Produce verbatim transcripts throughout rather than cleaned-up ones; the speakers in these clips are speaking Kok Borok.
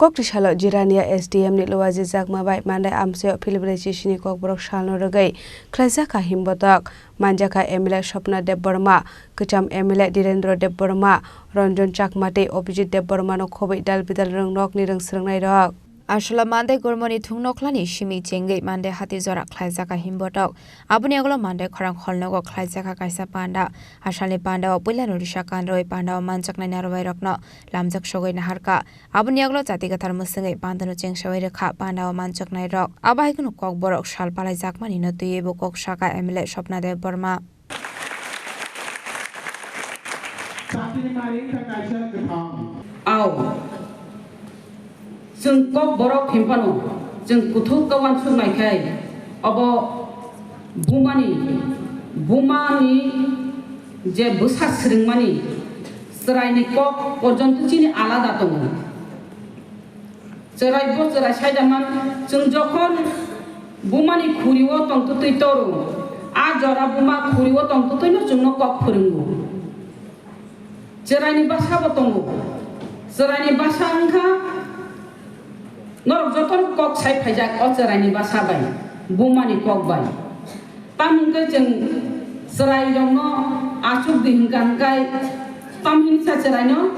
Kokri salo Jirania S D M ni luajijakma bai Mandai amchaio February chisini Kokborok salno rwgwi khlaijak kha himbotok. Manjakha M L A Swapna Debbarma, kwcham M L A Dhirendra Debbarma, Ranjan Chakma tei Abhijit Debbarmano khobwi dal bidal rwngnokni rwngswrwngnairok. Aswla Mandai Gormoni thung nokhlani simi chengwi Mandai hati jora khlaijak kha himbotok. Aboni yagulo Mandai khorang hall nogo khlaijak kha kaisa panda. Asalni panda o puilano risa kanrwi panda o manjaknai narwuibairokno lamjak sogwi naharkha. Aboni yagulo chati kwthar mwswngwi pandano chengsawi rwkha panda o manjaknairok. Abo hai kheno Kokborok sal palaijakmani no twiwi bo kok sakha M L A Swapna Debbarma. Chakri mari wngkha kaisa kwthang. Ao. Chwng Kokborok hinphano chwng kuthuk khe uansuk naikhai, obo bumani, bumani je bwsa swrwngmani chwraini kok porjonto chini alada tongo. Chwrai bo chwrai saida man, chwng jokhon bumani khuri o tongtwtwi toro, a jora buma khuri o tongtwtwino chwngno kok phwrwngo. Chwraini bwsa bo tongo. Chwraini bwsa wngkha norok jotono kok sai phaijak o chwraini bwsa bai, bumani kok bai. Tamo hwnkhe chwng chwrairokno achuk di hwnka hwnkhe, tamo hinsa chwraino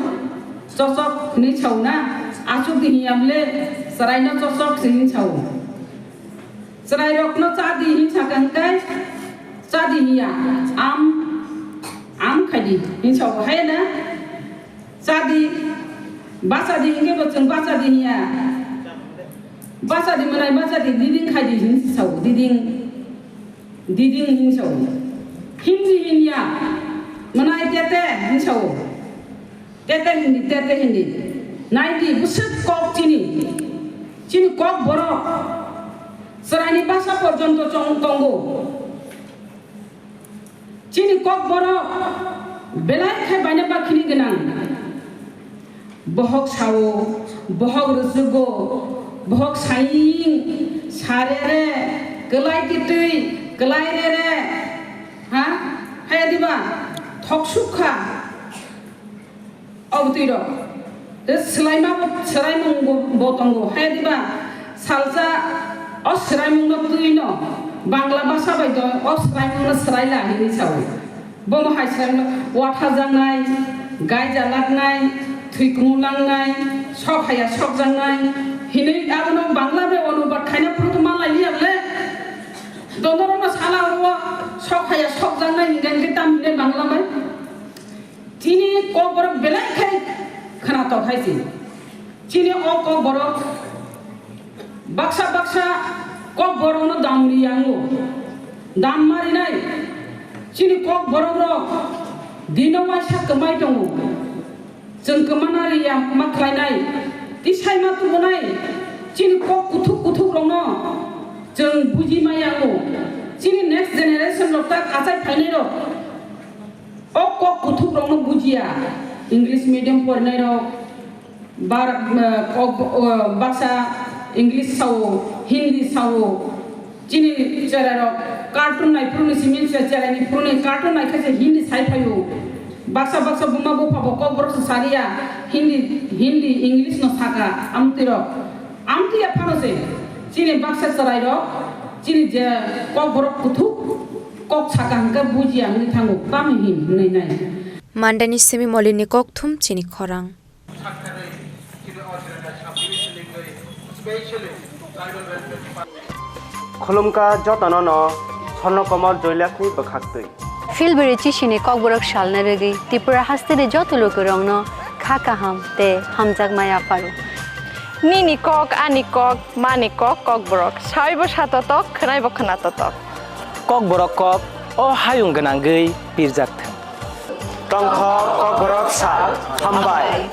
chosok hinwi sao na, achuk di hinya bwle chwraino chosok se hinwi sao. Chwrairokno cha di hinwi sakha hwnkhe cha di hinya, am, am khai di hinwi sao, hai na? Cha di, bacha di hwnkhe bo chwng bacha di hinya. Bacha di mwnai bacha di, diding khai di hinwi sao, diding. Diding hinwi sao. Hindi hinya. Mwnai tete hinwi sao. Tete hindi, tete hindi. Nai di bwswk kok chini. Chini Kokborok. Chwraini bwsa porjonto chong tongo. Chini Kokborok belai khe baina bakhini gwnang. Bohok sao, bohok rwchwgo, bohok saying, sarere, kwlai kitwi, kwlai rere, ha? Haya diba? Thok sukha. Obwtwi rok. Tei swlaima bo, swraimung bo, bo tongo. Haya diba? Salsa o swraimungno twi no Bangla basa bai do, o swraimungno swraila hinwi sao. Bomo hai swrwngno wathajaknai, gaijalaknai, thwi kumu langnai, sok haya sokjaknai hinwi abono Bangla bai onubad khaina phuru to manlai liya le. Dondorokno sala oro sok haya sokjaknai hinwi tam hinwi Bangla bai. Chini Kokborok belai khai khwnatok hai se. Chini o Kokborok baksa baksa Kokborokno dam ri yango. Dam ma rinai. Chini Kokborokrok dino waisa kwmai tongo. Chwng kwmana ri ya ma khlainai. Tisai ma tubunai. Chini kok kuthuk kuthuk rokno chwng buji ma yango. Chini next generation rok ta achai phainai rok. O kok kuthuk rokno bujiya, English medium porinairok, bar, eh, kok, eh, baksa English sao, Hindi sao, chini cherairok cartoon naiphuru ni simi se cheraini phuru ni cartoon naikhe se Hindi sai phaio, baksa baksa buma bupha bo Kokborok se saliya, Hindi, Hindi, English no saka, amtwirok. Amtwi ya phano se, chini baksa chwrairok, chini je Kokborok kuthuk kok saka hwnkhe bujiya wngwi thango, tamo hin hwnwi nai. Mandani simi Molini kokthum chini khorang. Khulumkha jotono no Swarno Komol Joy Lakhni bwkhaktwi. February chisini Kokborok salna rwgwi Tripura hasteni joto lukurokno kha kaham tei hamjakma yapharo. Nini kok, ani kok, mani kok, Kokborok. Saibo satotok, khwnaibo khwnatotok. Kokborok kok, o hayung gwnangwi pirjak thung. Tongthok Kokborok sal, hambai.